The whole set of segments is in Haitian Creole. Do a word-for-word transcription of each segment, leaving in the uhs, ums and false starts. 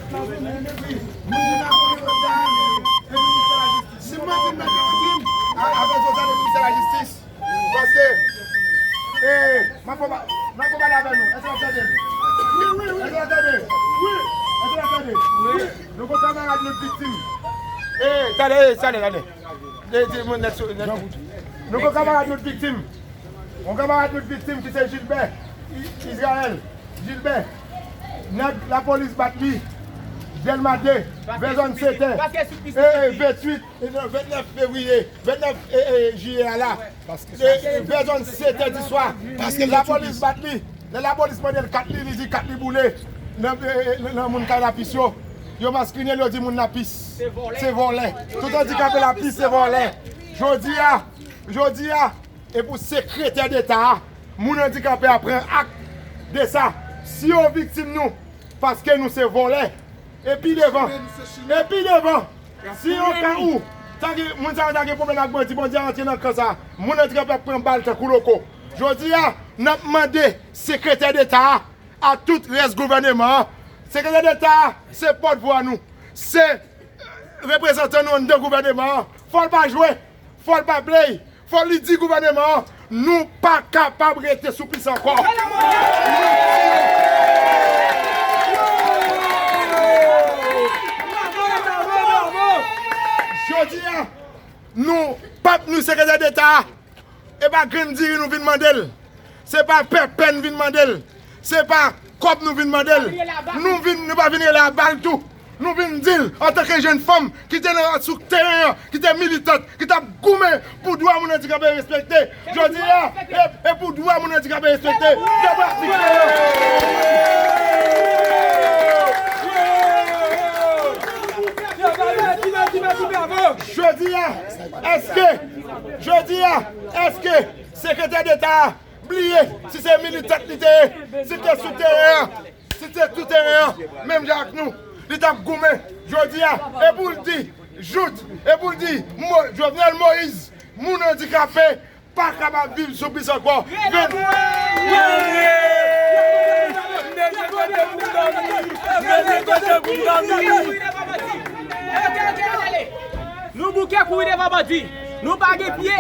Si m manti, m mèt manti m. A, apre sa, w tande ministè lajistis. Paske, e, m ap fè pa-, m ap fè pale avè nou. Èske w ap tande m? Wi, wi, wi. Èske w ap tande? Wi. Èske w ap tande? Wi. Nou gon kanmarad nou k viktim. E, tande, e, tande, tande. E, di moun nèt sou, nèt. Nou gon kanmarad nou k viktim. Yon kanmarad nou k viktim ki se Gilbert I-, Israël. Gilbert. Nèg lapolis bat li. Dèlma de. Vè zòn sete. E, e, venntuit. E nan vennèf fevriye, vennèf, e, e, jiyè a la, e, vè zòn sete di swa, lapolis bat li. Lè lapolis mande l kat li, li di kat li boule. Nan, e, e, nan moun kay Lapis yo, yo maskinen l, yo di moun Lapis se vòlè. Tout andikape Lapis se vòlè. Jodi a, jodi a, e pou sekretè deta a, moun andikape a pran ak de sa. Si yo viktim nou, paske nou se vòlè, e pi devan, e pi devan, si yon ka ou, ta gen, moun sa yo ta gen pwoblèm ak bandi, bandi a rantre nan kan sa, moun andikape ap pran bal tankou loko. Jodi a, n ap mande sekretè deta a, a tout rès gouvèneman an. Sekretè deta a, se pòtvwa nou, se reprezantan nou anndan gouvèneman an. Fò l pa jwe, fò l pa play, fò li di gouvèneman an, nou pa kapab rete sou pis ankò. Jodi a, nou p ap nou sekretè deta a. E pa grenn diri nou vin mande l. Se pa pèpè n vin mande l. Se pa kòb nou vin mande l. Nou vin, nou pa vin rele a bal tou. Nou vin di l, antanke jèn fanm ki te nan, sou teren an, ki te militant, ki t ap goumen pou dwa moun andikape respekte. Jodi a, e, e pou dwa moun andikape respekte. Dapre atik teren an. Jodi a, èske, jodi a, èske sekretè deta a bliye si se militant li te ye, si l te sou teren an, si l te sou teren an, menm jan ak nou, li t ap goumen jodi a, e pou l di, jout, e pou l di, Mo-, Jovenel Moïse, moun andikape pa kapab viv sou pis ankò. Vin- Nou bouke kouri devan bandi. Nou pa gen pye,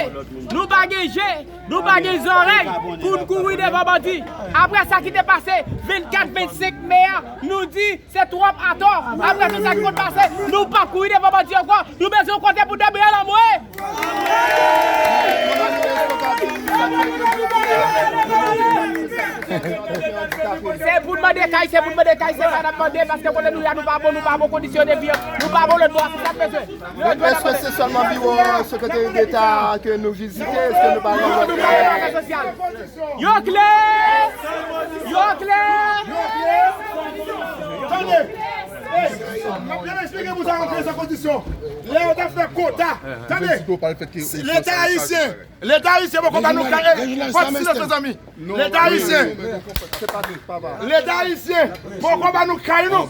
nou pa gen je, nou pa gen zòrèy pou n kouri devan bandi. Apre sa ki te pase vennkat, vennsenk me a, nou di se twòp atò. Apre tout sa ki konn pase, nou p ap kouri devan bandi ankò. Nou bezwen yon kote pou dòmi alanmwe. Se pou n mande kay, se pou n mande kay, se sa n ap mande, paske kote nou ye a, nou pa bon, nou pa bon kondisyon de vi, nou pa bon lòt bò a, se sa n bezwen. Èske se sèlman biwo sekretè deta ke nou vizite? Èske nou pa nan lòt? Yo klè! Yo klè! Tande! Ey, m ap byen eksplike pou sa rantre san kondisyon. Lè yo t ap fè kota, tande! Leta ayisyen, Leta ayisyen poko ba nou kay, ey, fòk silans, mezanmi. Leta ayisyen, Leta ayisyen poko ba nou kay nou.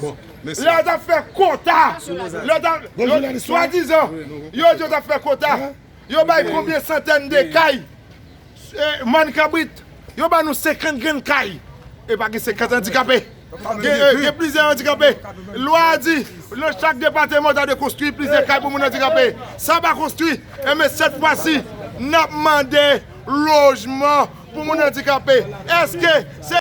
Lè yo t ap fè kota, lè yo t ap, yo, swadizan, yo di yo t ap fè kota. Yo bay konbyen santèn de kay? E, mòn kabrit, yo ban nou senkant grenn kay. E pa gen senkant andikape. Gen, e, gen plizyè andikape. Lwa a di, nan chak depatman, w ta dwe konstwi plizyè kay pou moun andikape. Sa pa konstwi, enben, sèt fwa si, n ap mande lojman pou moun andikape. Èske se